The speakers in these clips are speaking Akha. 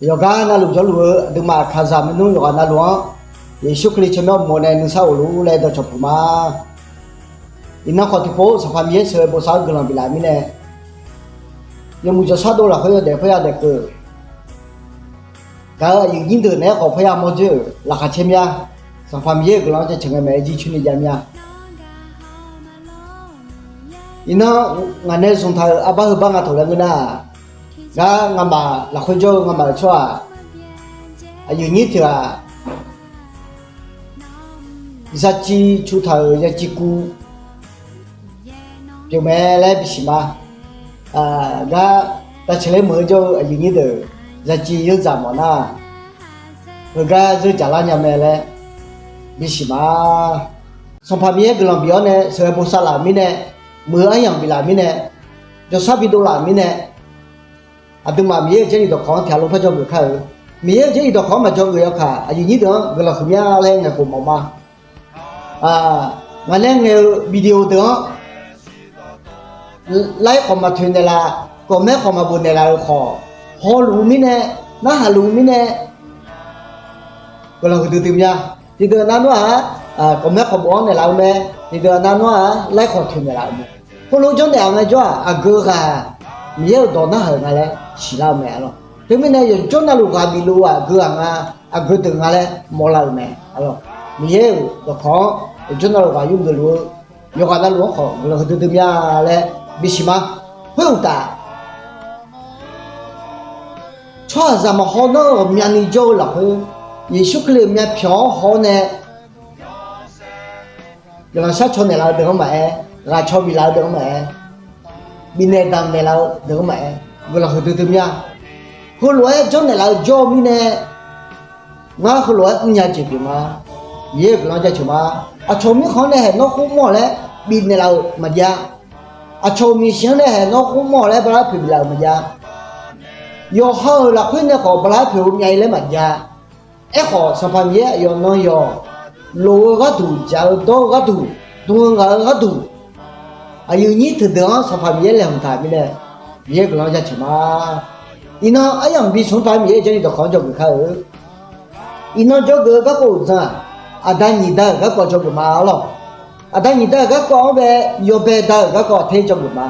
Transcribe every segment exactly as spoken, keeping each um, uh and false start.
Yawqgar navluf jawrluf-eu aqduimaf kaqzaq maernmr yawqghaq navluf-anr, Yeqsur Kali tsawrmyanr uqmov nae nuisar ghofluf-ur laer dawqcawq puq ma. Iqnan khawf tiqpov Sanqpaq Miqyaer sheuqghae bosav-eu guiqlanq biflaf mirnae, yawmuiq jawrshar dov lafkhoer yawdaef khoerya daef keuv gaq-eu aqyuif nyir deuq naeq-aer khawf parya mawr dzoer-euq laqkhaq caer mya. Sanqpaq Miqyaer-euq guiqlanq-anr jaceuq ngae maeq-aer jircoer ni jav mya. Iqnan ngaq nae zmqtaq-euq arbar heubar nga taq laer ngeur nar-aq, gar ngamaf lafkhoer jawr-eu ngamaf-euq tsawrhaq aqyuif nyir tiq ghaq zaciv cutaq-euq yaciv kuv pyeuf mae laer bisiq ma. Gar tavceuq laer meuq-eu jawr-eu aqyuif nyir deuq zaciv yeur dzaq mawf nar, heugar zeur dzaq lar nya mae laer bisiq ma. Sanqpaq Miqyaer guiqlanq bif-awr nae sheuqghae bosav laf-euq mirnae, muiq-eu aryamq biflaf mirnae, jawrshar bidov laf-euq mirnae, aqduimaf Miqyaer-euq Jarlif dawqkawq-anr tiq ghaq lof par dzawgeuf kar-eu. Miqyaer-euq Jarlif dawqkawq-anr maqdzawgeuf yawkaq aqyuif nyir deuq-anr guiqlanq huiqmya laer ngaeqkhof mawf ma. Ngaq nae ngaeq-eu video deuq-anr like khawf maqtoeq naeqlaf, comment khawf maqbof naeqlaf-euq khawf, hawluf-eu mirnae, narhaq luf-eu mirnae guiqlanq huiqdui dui mya. Tiqdeuq nav nawr-aq, comment khawf bof-anr naeqlaf-eu mae. Tiqdeuq nav nawr-aq like khawf toeq naeqlaf-euq mae. Khoerlof-aer jawrnaeq-aq ngaejawr-aq aqgeu ghaq Miqyaer-euq dawq narhaq-euq nga laer siqlar-eu mae arlawq. Teumirnae yawqjawr navluf ghaq bifluf-eu aqgeu ghaq nga, aqgeu deuq nga laer mawrlar-euq mae arlawq. Miqyaer-euq dawqkawq-anr yawqjawr navluf ghaq yurgeuf luf-eu yawqghaq navluf-anr khawf guiqlanq huiqdui dui mya laer bisiq ma. Khoeruqtaf, tsawrhaqzaq maqhaw nanr-eu ghawqmyani jawr-eu lafkhoer, Yeqsur Kali-euq myavpyawq-anr haw-awr nae guiqlanq shar caw naeqlaf-eu deuq-anr maqaer, ghaq caw biflaf-eu deuq-anr maqaer, bifnaeq damq naeqlaf-eu deuq-anr maqaer, guiqlanq huiqdui dui mya. Heulof-aer jawrnaeq laf-eu jawr-eu mirnae, ngar heulof-aer mrnya jeq pyeuf ma. Miqyaer-euq guiqlanq jaceuq ma. Aqcawq-euq mirkhanq-anr nae haeq nawr khoermawr-awq laer bifnaeq laf-euq maqjav. Aqcawq-euq miqshiq-anr nae haeq nawr khoermawr-awq laer bala poeq biflaf-euq maqjav. Yawqha-euq lafkhoer nae khawf bala poeq-eu myav-ir laer maqjav. Aerkhawf, Sanqpaq Miqyaer aqyawf nan yawq loq-eu gharduq, dzaq-eu dawr-eu gharduq, dm-eu ngaq-eu gharduq, aqyuif nyir teudeuq-anr Sanqpaq Miqyaer laeqhmq taq mirnae, Miqyaer guiqlanq jaceuq ma. Iqnan aryamq bi smq taq-aer Miqyaer-euq Jarlif dawqkawq-anr dzawgeuf kar-eu. Iqnan dzawgeuf-eu garkawv uqdzan-aq, aqda nyiq da-euq garkawv dzawgeuf ma arlawq. Aqda nyiq da-euq garkawv-anr bae yawbae da-euq garkawv tae dzawgeuf ma.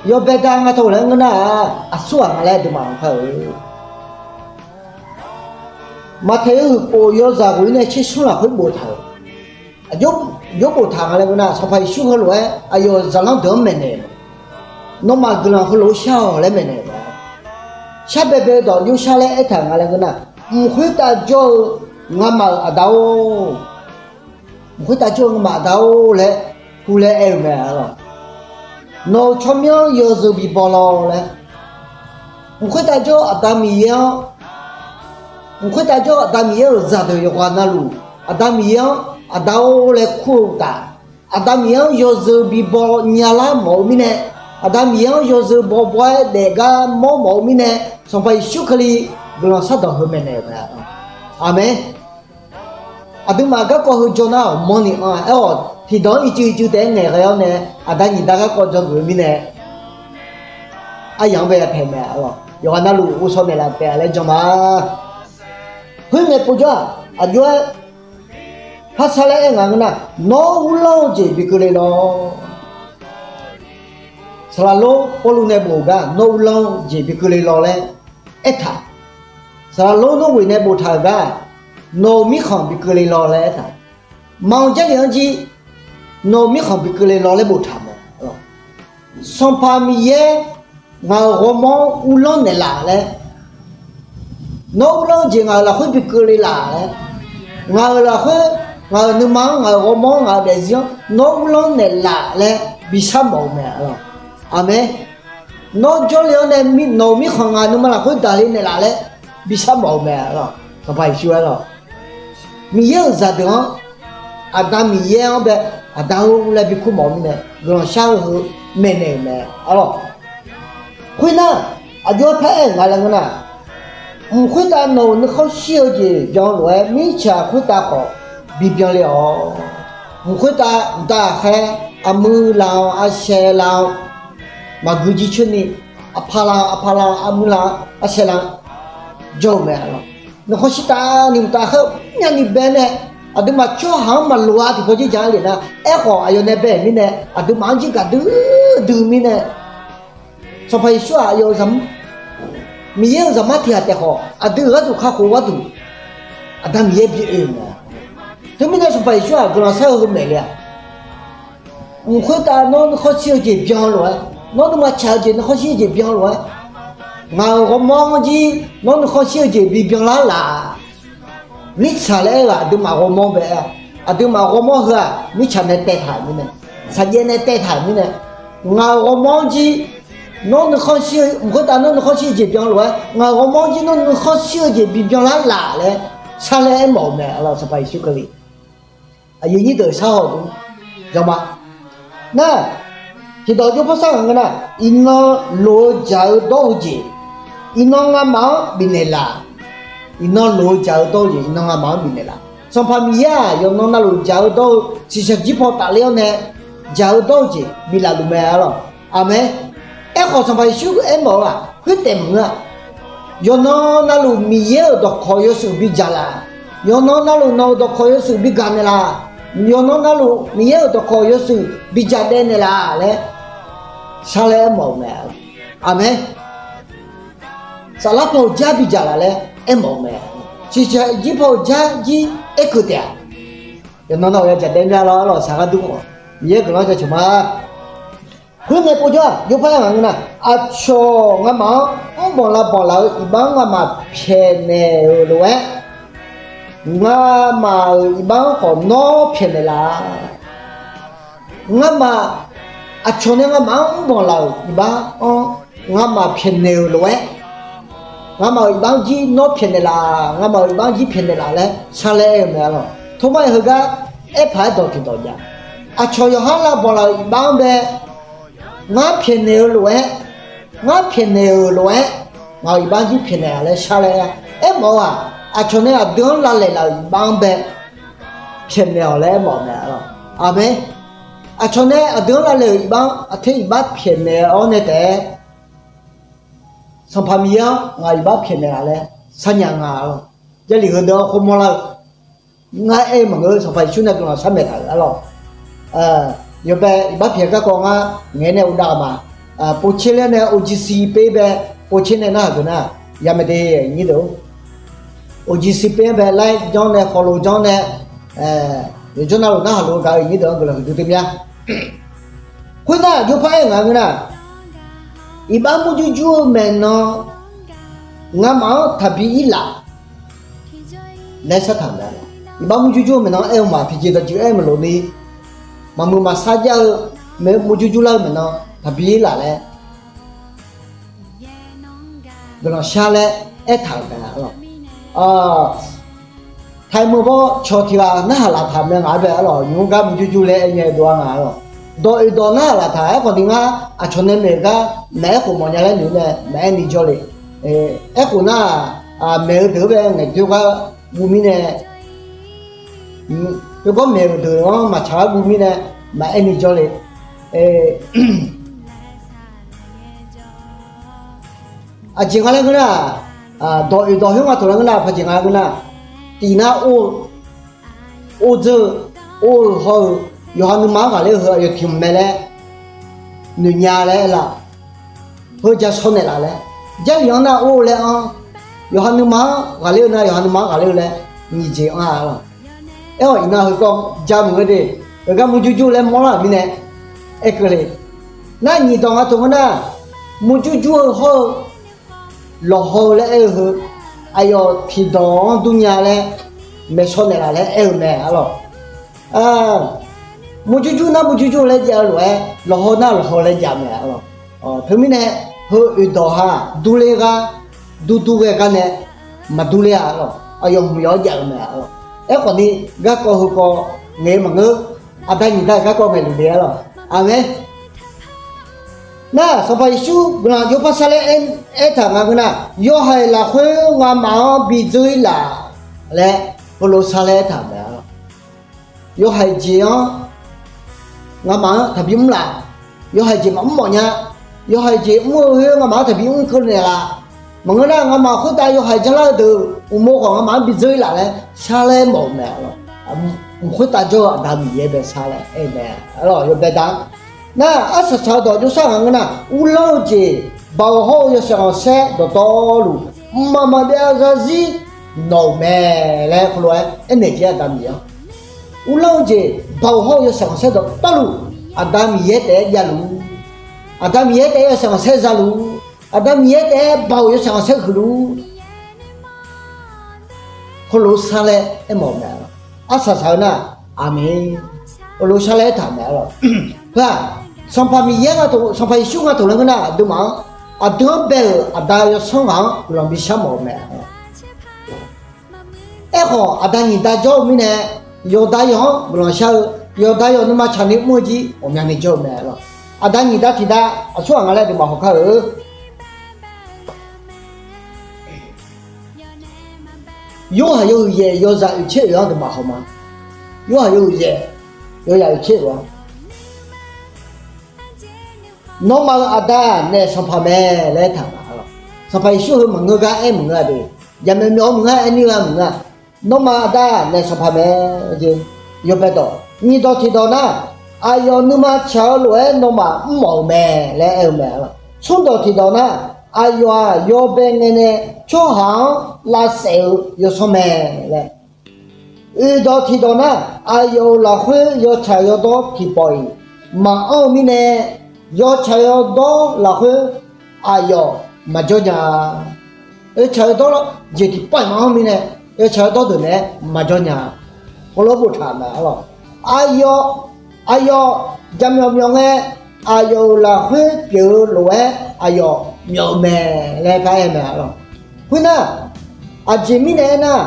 Yawbae da nga taq laer ngeur nar-aq, aqsurghaq nga laer aqduimaf-anr kar-eu. Maqtaeq-eu huiq khof yawzaq ghof-ir nae tser smr lafkhoer boftaq-euq, aqjox boftaq nga laer ngeur nar, Sanqpaq Yeqsur heulof-aer aqyawf zaqlanr deuq-anr maeqnaeq-euq, nawmaf guiqlanq heulof-aer shar-awq laer maeqnaeq-euq mae. Shar baebae-eu dawq jov shar laer aertaq-euq nga laer ngeur nar, mq khoertav jawr-eu ngamaf-euq Aqda-or, mq khoertav jawr-eu ngamaf Aqda-or laer hu laer aer-eu mae arlawq. Nawq-euq tsawrmyanr yawzeu bibaw lawr laer, mq khoertav jawr-eu Aqda Miqyaer-anr, mq khoertav jawr-eu Aqda Miqyaer-euq zaqdeuq yawqghaq navluf, Aqda Miqyaer-anr Aqda-or laer kur-eu uqtaf, Aqda Miqyaer-anr yawzeu bibaw nyalar mawf-eu mirnae, Aqda Miqyaer-anr yawzeu bawbaw-aer daefgar mawr mawf-eu mirnae, Sanqpaq Yeqsur Kali guiqlanq shardawq heu maeqnaeq-euq mae. Aqmeq. Aqduimaf garkawv heu jawr nar-awq, mawrni anr-a. Aerkhawf, tiqdawq-anr ircuf ircuf taef-aer ngaeqghae-awr nae, aqda nyiq da garkawv dzawgeuf-eu mirnae, aryamq-anr bae ya paeq mae arlawq. Yawqghaq navluf ghovshaw naeqlaf taef-a laer jan ma. Khoerngae povjawr-aq, aqjox-aer harsar laer aer nga ngeur nar, nawr uvlanr-eu jeq bi keuvle lawr. Saqlaq lor Pawrluv nae bof-euq gar nawr uvlanr-eu jeq bi keuvle lawr laer aertaq. Saqlaq lor Norghoeq nae boftaq-euq gar nawq-euq mirkhanq bi keuvle lawr laer aertaq. Maqanr Jarlif-anr jir nawq-euq mirkhanq bi keuvle lawr laer boftaq mae. Sanqpaq Miqyaer ngaq-euq ghawrmawr-anr uvlanr naeqlaf laer, nawr uvlanr-eu jeq ngaq-euq lafkhoer bi keuvle laf laer, ngaq-euq lafkhoer, ngaq-euq nuima-anr, ngaq-euq ghawrmawr-anr, ngaq-euq daefzir-anr nawr uvlanr naeqlaf laer bi shar mawf-eu mae. Aqmeq. Nawr jawrle-awr nae nawq-euq mirkhanq ngaq nuima lafkhoer daqle naeqlaf laer bi shar mawf-eu mae. Sanqpaq Yeqsur aer lawq. Miqyaer-euq zaqdeuq-anr, Aqda Miqyaer-anr bae Aqda-or laer bi kur mawf-eu mirnae, guiqlanq shar-eu heu maeqnaeq-euq mae arlawq. Khoernar, aqjox-aer paraer-euq nga laer ngeur nar, mq khoertav nawq-euq nuikhanr shir-eu jeq byan lof-aer mirtsaq khoertav khawf bi byanle-awq. Mq khoertav mqtav ghaqkhaer, armuir la-awr, arsaer la-awr, maqgui jircoer ni, aqpaq la-awr, aqpaq la-awr, armuir la-awr, arsaer la-awr, jawr-eu mae lawq. Nuikhanr shirtav ni uqtaf khaer-eu myavni bae nae, aqduimaf tsawrhaq-anr maqloq-a tiqpaw jir ja-a lef nar, aerkhawf aqyawf nae bae-euq mirnae aqduimaf-anr jir gaqdui dui mirnae, Sanqpaq Yeqsur-aq aqyawf-euq zaq, Miqyaer-euq zaqmar tiq ghaq taef khawf, aqdui-euq gharduq kakhof-eu gharduq, Aqda Miqyaer bi oe-euq mae. Teumirnae Sanqpaq Yeqsur-aq guiqlanq shar-eu heu maeq le-aq, mq khoertav nawr nuikhanr shir-eu jeq byan lof-aer, nawr nuima tsaq-eu jeq nuikhanr shir-eu jeq byan lof-aer, ngaq-euq ghawrmawr-anr jir nawr nuikhanr shir-eu jeq bibyan lar laf mirtsaq laer aer-eu-aq, aqduimaf ghawrmawr bae aer-a. Aqduimaf ghawrmawr heu-aq, mirtsaq nae taev taq-euq mirnae, saqjaev nae taev taq-euq mirnae, ngaq-euq ghawrmawr-anr jir nawr nuikhanr shir-eu, mq khoertav nawr nuikhanr shir-eu jeq byan lof-aer, ngaq-euq ghawrmawr-anr jir nawr nuikhanr shir-eu jeq bibyan lar laf laer sharlaer aermawf-euq mae lawq. Sanqpaq Yeqsur Kali aqyuif nyir deuq sharhaw-eu deuq-anr jawr ma. Nar, tiqdawq jawr par sar ngaq ngeur nar, iqnan loq-eu jaq-eu dawr-eu jeq, iqnan ngamaf-anr bifnaeq laf. Iqnan loq-eu jaq-eu dawr-eu jeq, iqnan ngamaf-anr bifnaeq laf. Sanqpaq Miqyaer-aq, yawqnan navluf jaq-eu dawr-eu, shiqshaq jir paw tafler-awr nae jaq-eu dawr-eu jeq biflaf luf mae-a lawq. Aqmeq. Aerkhawf, Sanqpaq Yeqsur aermawf-eu-aq, khoertaef maqngeur-a. Yawqnan navluf Miqyaer-euq dawqkawq yawshuif bijaq laf. Yawqnan navluf nawq-euq dawqkawq yawshuif bigaq naeqlaf. Yawqnan navluf Miqyaer-euq dawqkawq yawshuif bijaq daev naeqlaf laer sharlaer aermawf-euq mae. Aqmeq. Saflar paw-eu jar bijaq laf laer aermawf-euq mae. Shiqshaq jir paw-eu jar jir aerkeuv taef-a. Yawqnan navluf yajaq daev mya lawr, arlawq saqgar dur khawf, Miqyaer guiqlanq jaceuq ma. Khoernae povjawr-aq, yawpar-aer ngaq ngeur nar, aqcawq ngamaf-anr mrbanq lavbanq laf-eu iqbax-anr ngamaf pyaeqnaeq-euq lof-aer, ngamaf-euq iqbax-anr khawf nawr pyaeqnaeq laf. Ngamaf, aqcawq nae ngamaf-anr mrbanq laf-euq iqbax-anr ngamaf pyaeqnaeq-euq lof-aer, ngamaf-euq iqbax-anr jir nawr pyaeqnaeq laf, ngamaf-euq iqbax-anr jir pyaeqnaeq laf laer sharlaer aer-eu mae-a lawq. Tormar-aer heugar aerpaq-aer dawq tiqdawq jav. Aqcawq yawqhar lavbanq laf-euq iqbax-anr bae ngar pyaeqnaeq-eu lof-aer, ngar pyaeqnaeq-euq lof-aer, ngaq-euq iqbax-anr jir pyaeqnaeq laf laer sharlaer aer-a. Aermawf-eu-aq, aqcawq nae aqdui-anr lavlaeq laf-euq iqbax-anr bae pyaeqnaeq-awq laer aermawf-eu mae-a lawq. Aqmeq. Aqcawq nae aqdui-anr lavlaeq-euq iqbax-anr aqter iqbax pyaeqnaeq-awr nae taef-aer, Sanqpaq Miqyaer-anr ngaq iqbax pyaeqnaeq laf laer sharnya nga-a lawq. Jarlif heudeuq-anr khoermawr lar-eu ngar aer-eu maqngeur, Sanqpaq Yeqsur nae guiqlanq sharmaeq taq-euq-a lawq. Yawbae iqbax pyaeq garkawv ngar ngaeq-aer nae uvdav-eu ma. Povtser laer nae O G C page bae, povtser nae narhaq geuf nar, yamaeq de nyir deuq-or. O G C page-anr bae like janr nae follow janr nae, yawqjawr navluf narhaq luf-eu gaq-eu nyir deuq-anr guiqlanq huiqdui dui mya. Khoernar, yawpar aer ngaq ngeur nar, iqbax murjur jur-eu maeqnan ngamaf-anr taqbi ir laf laer shartaq-euq mae. Iqbax murjur jur-eu maeqnan aer-eu ma, tiqjeq dawqjeq aer-eu maqloq ni, maqmuiq maqsar jar-eu maeq-eu murjur jur lar-eu maeqnan taqbi ir laf laer guiqlanq shar laer aertaq-euq mae-a lawq. Taqmeuq baw cawq tiq ghaq narhaq laftaq mae ngaq-anr bae-a lawq. Nymq-mr gar murjur jur laer aer nya-eu dov-a nga-a lawq. Dawq oeq dawq narhaq laftaq aerkhawf ni ngar aqcawq nae maeq-eu gar maeq-aer khof mawf nya laer noeq-eu nae maeq-aer ni jawr le. Aerkhof nar, maeq-eu deuq-anr bae ngaeqdoer gar guv mirnae, heugawr maeq-euq deuq-anr maqtsaq gar guv mirnae, maqaer ni jawr le. Aqjeq nga laer ngeur nar, dawq oeq dawq khoer nga taq laer ngeur nar, paqjeq nga laer ngeur nar, tiq nar or, or dzeur-eu, or-eu hawr-eu, yawqha nuima-anr ghaqler-eu heu aqyawf tiq hmq mae laer noeq nya laer aer laf. Heu ja shawr naeq laf laer, Jarlif-anr nar or laer anr, yawqha nuima-anr ghaqler-eu nar yawqha nuima-anr ghaqler-eu laer nyiq jeq anr-a lawq. Aer-awq iqnan heukawv ja maqngeur de, heugar murjur jur laer mawrlar-euq mirnae aer keuvle. Nar nyiq dawq nga taq ngeur nar, murjur jur-eu hawr-eu lawqhaw-eu laer aer-eu heu, aqyawf tiqdawq-anr durnya laer maeqshaw naeq laf laer aer-eu mae-a lawq. Murjur jur nar murjur jur laer jav-eu lof-aer, lawqhaw nar lawqhaw laer jav mae-a lawq. Teumirnae, heu oeq dawq ha durler gar, dur dur ghae gar nae maqdur ler-a lawq. Aqyawf hmq yawf-anr jav-eu mae-a lawq. Aerkhawf ni, garkawv heukawv ngaeq-eu maqngeur, aqda nyiq da-euq garkawv ngaeqluf le-a lawq. Aqmeq. Nar, Sanqpaq Yeqsur guiqlanq jawrpar sar laer aertaq nga ngeur nar, yawhaiq lafkhoer ngamaf-anr bi dzeur-ir laf laer heulof sar laer aertaq-euq mae-a lawq. Yawhaiq jeq-anr ngamaf-anr taqbi mr laf. Yawhaiq jeq maqmr mawf nya. Yawhaiq jeq mr-eu ghoer ngamaf-anr taqbi mr keuv naeq laf. Maqngeur nar, ngamaf khoertav yawhaiq janrlar-eu deuq uqmov khawf ngamaf-anr bidzeur-ir laf laer sharlaer mawf-euq mae. Mq khoertav jawr-eu Aqda Miqyaer bae sharlaer aer-eu mae. Arlawq, yawbae da nar, arsaq saq-eu dawq jawrshar ghaq ngeur nar, uvlanr-eu jeq, baoq hawr-eu yawshaef khanqsaer dawqtawvluf, mqmaq maqbyav zarzir nawq-euq mae laer heulof-aer aernaeq jeq Aqda Miqyaer-anr. Uvlanr-eu jeq, baoq hawr-eu yawshaef khanqsaer dawqtawvluf, Aqda Miqyaer taef-aer javluf, Aqda Miqyaer taef-aer yawshaef khanqsaer zaluf, Aqda Miqyaer taef-aer baoq yawshaef khanqsaer huiqluf, heulof sharlaer aermawf-euq mae. Arsaq saq-eu nar, aqmeq, heulof sharlaer aertaq-euq mae. Arlawq, heu-aq, Sanqpaq Miqyaer nga, Sanqpaq Yeqsur nga taq laer ngeur nar, aqduimaf-anr, aqdui-anr bae-euq Aqda yawsanr ghaq-anr guiqlanq bi sharmawf-euq mae. Aerkhawf, Aqda nyiq da jawr-eu mirnae, yawqda yawq-anr guiqlanq shar-eu, yawqda yawq nuima tsaqni mr-eu jir ghawqmyani jawr-eu mae. Arlawq, Aqda nyiq da tiq da aqsurghaq nga laer aqduimaf hawkar-eu Yorhaq yawhuiq yaef yawzaq oeqtser oeq-anr aqduimaf haw ma. Yorhaq yawhuiq yaef yawzaq oeqtser oeq-anr, Nawmaf-euq Aqda-aq naef sanqpaq mae laer aertaq-euq mae. Sanqpaq Yeqsur heu maqngeur gar aer maqngeur-a de. Jaqmyawf myawf-eu maqngeur-a, aer nir gha maqngeur-a. Nawmaf-euq Aqda-aq naef sanqpaq mae. Yawbae dawq nyiq dawq tiq dawq nar, aqyawf nuima tsaq-eu lof-aer nawmaf mrmawf-euq mae laer aer-eu mae. Smr dawq tiq dawq nar, aqyawf-aq yawbae ngae nae tsawrhaq-anr lavsaef-eu yawsanr mae laer. Oeq dawq tiq dawq nar, aqyawf-euq lafkhoer yawtsaq yawdawr tiqpawf-iq maqanr-eu mirnae, yawtsaq yawdawr lafkhoer aqyawf maqjawr nya. Yawtsaq yawdawr jeq tiqpawf-iq maqanr-eu mirnae, yawtsaq yawdawr deuq naeq-aer maqjawr nya. Heulof-aer boftaq-euq mae. Arlawq, aqyawf, aqyawf jaqmyawf myawf ngae, aqyawf-euq lafkhoer pyeuf-eu lof-aer aqyawf myawf-eu mae laer paraer mae. Arlawq, khoernar, aqjeq mirnae aernar,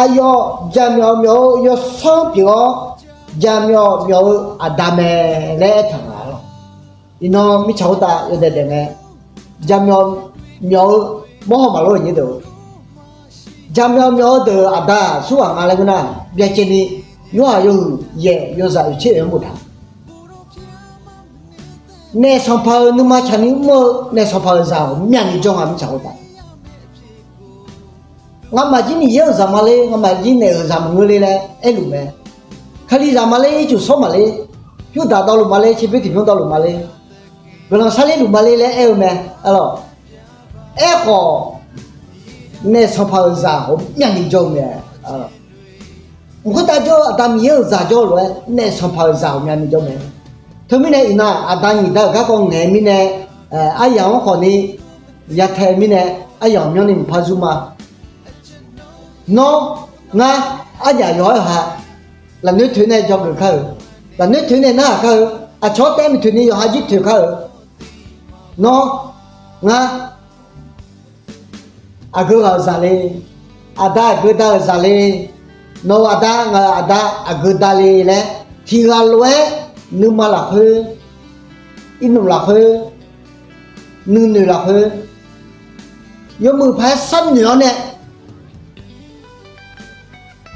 aqyawf jaqmyawf myawf-eu yawsanr pyeuf-awr, jaqmyawf myawf-eu Aqda mae laer aertaq nga. Arlawq, iqnan mirtsaq khoertav yawdaef daef ngae, jaqmyawf myawf-eu mawrhaw maqlor-eu nyir deuq, jaqmyawf myawf-eu deuq-euq Aqda-aq aqsurghaq nga laer ngeur nar, byacaevni Yorhaq yawhuiq yaef yawzaq oeqtser oeq-anr boftaq. Naef sanqpaq-euq nuima tsaqni mr-eu naef sanqpaq-euq zaq ghawqmyani jawr nga mirtsaq khoertav. Ngamaf jir Miqyaer-euq zaq ma ler, ngamaf jir naef-euq zaq maqngeur ler laer aerluf mae. Kalizaq ma ler, ircuf shawr ma ler, pyurdaq dawvluf ma ler, tserbymr tiqbymr dawvluf ma ler, guiqlanq sharler luf ma ler laer aer-eu mae. Arlawq, aerkhawf, naef sanqpaq-euq zaq ghawqmyani jawr-eu mae. Mq khoertav jawr-eu Aqda Miqyaer-euq zaq jawr-eu lof-aer naef sanqpaq-euq zaq ghawqmyani jawr mae. Teumirnae iqnan Aqda nyiq da-euq garkawv ngaeq-eu mirnae, aryamq-anr khawfni yatae-eu mirnae, aryamq myanrni mqpar zur ma. Nawr, ngar, arjaf yawqha-aer ha, lafnoer toeq nae dzawgeuf kar-eu, lafnoer toeq nae narhaq kar-eu, aqcawq-anr taef-aer maeqtoeq ni yawqha jir toeq kar-eu, nawr, ngar, aqgeu ghaq-euq zaq le, Aqda aqgeu da-euq zaq le, nawq-euq Aqda ngaq-euq Aqda aqgeu da le laer tiq ghaq lof-aer, nuima lafkhoer, irnmq lafkhoer, nuinoeq lafkhoer, yawmuiq paq-aer sharnoeq-awr nae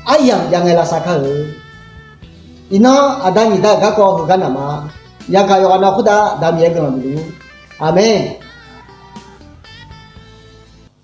aryamq jav ngae lavsav kar-eu. Iqnan Aqda nyiq da-euq garkawv heugar naq ma. Yagaq yawqghaq nav khoertav Aqda Miqyaer guiqlanq bif luf-ur. Aqmeq.